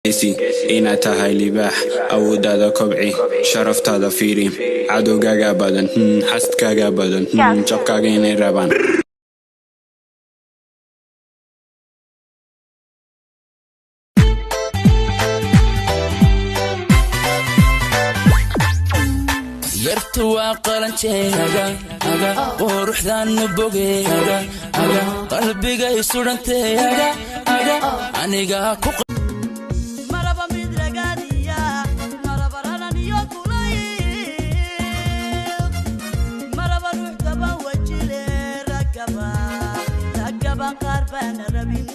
Inaad tahay libaax, awooddaada kobci, sharaftaada fiiri. Cadowgaaga badan, xasadkaaga badan, jabkaaga inay rabaan. Yartu waa qalanjeega, quruxdaanu bogeega, qalbigay sudhanteega aniga ku. Maraba mid ragaadiya, maraba raran iyo kulayl, maraba ruux gaba wajile. Ragaba ragaba qaar baana rabin.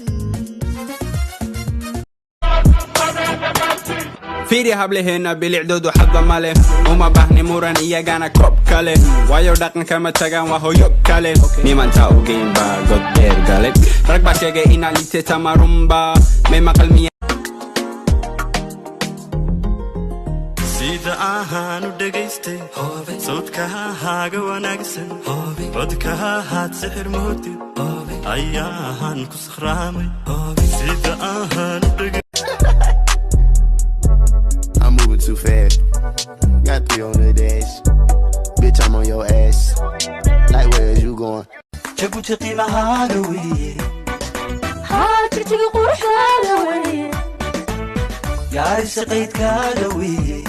Fiiri hablaheenna, bilicdoodu xadba male. Uma baahni muran, iyagana koob kale, waayo dhaqankama tagaan, waa hooyo kale. Nimantaa ogeyn baa god dheer gale. Rag baa sheegay inaa liite tamarumba may maqal miya. Sida ahaan u dhegaystay sawdkahaaga wanaagsan, codkahaad sixir moodid ayaahan ku sakhraamay. Sida ahaan u dhegay. I'm moving too fast. Got three on the dash. Bitch, I'm on your ass. Like, where is you going? Jabuuti qiimahaaga weeye. Haa, Jigjiga quruxdaada weeye. Gaarisa qaydkaaga weeye.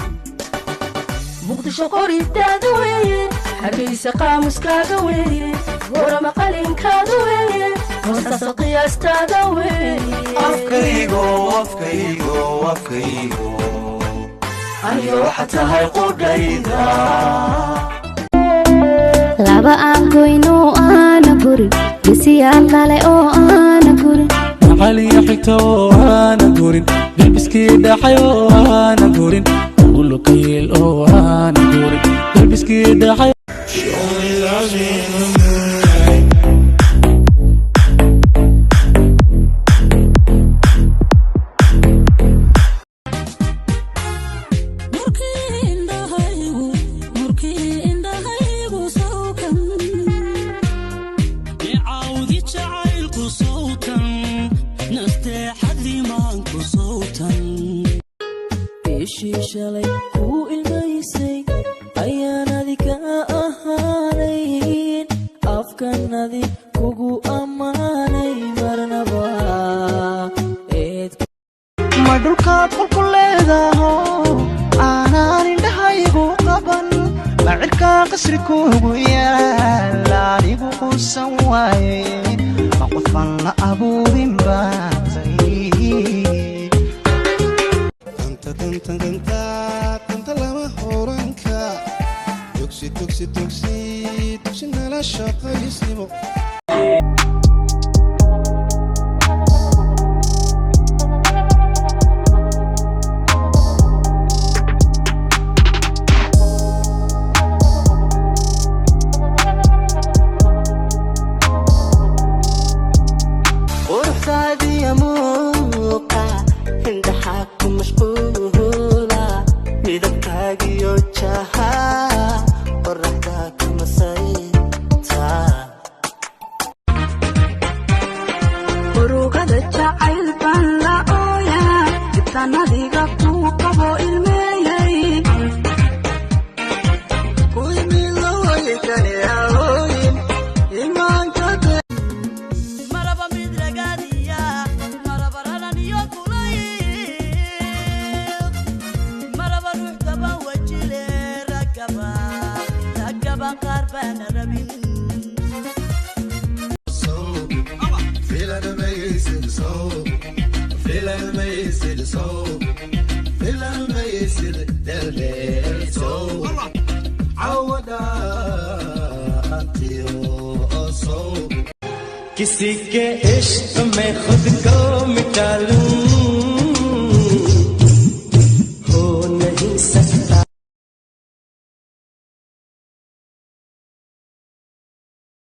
Muqdisho qoridaada weeye, Hargeysa qaamuskaaga weeye, Warama qalinkaada weeye, Hoostaasa qiyaastaada weeye. Afkaygo, afkaygo, afkaygo, aniga waxa tahay qudhayda. Laba aan goyno aana gurin, gesiyaal dhale oo aana gurin. Macaliya xigta oo aana gurin, galbiskii dhaxay oo aana gurin, ulukayl oo aana gurin, galbiskii dhaxay. She only loves me in the moonlight. Murkii indhahaygu sawkan. Caawdi jacaylku sowtan, nasteexadimaanku sowtan. Bishii shalay kuu ilmaysay ayaan adika ahaanayn, afkanadi kugu ammaanay marnaba eed. Ma dhulkaad qolku leedaho aanaan indhahaygu qaban? Ma cirkaa qasri kuugu yaal anigu quusan waaye? Ma qofaan la abuurin baatay? Danta, danta, danta, danta lama horanka. Dugsi, dugsi, dugsi, dugsi nala shaqaysnimo. Quruxdaadiya muuqa indhaxaa ku mashquula, midabkaagiyo jaha qoraxdaa ka masayta. Urugada jacayl baan la ooyaa, dibtanadiga kuu qabo ilmeeyey. Maraba mid ragaadiya, maraba raran iyo kulayl, maraba ruux gaba wajile. Ragaba ragaba qaar baana rabin. Filan sow, filan maysid sow, filan maysid dheeldheel sow, cawada antiyo sow. किसी के इश्क में खुद को मिटा लूं।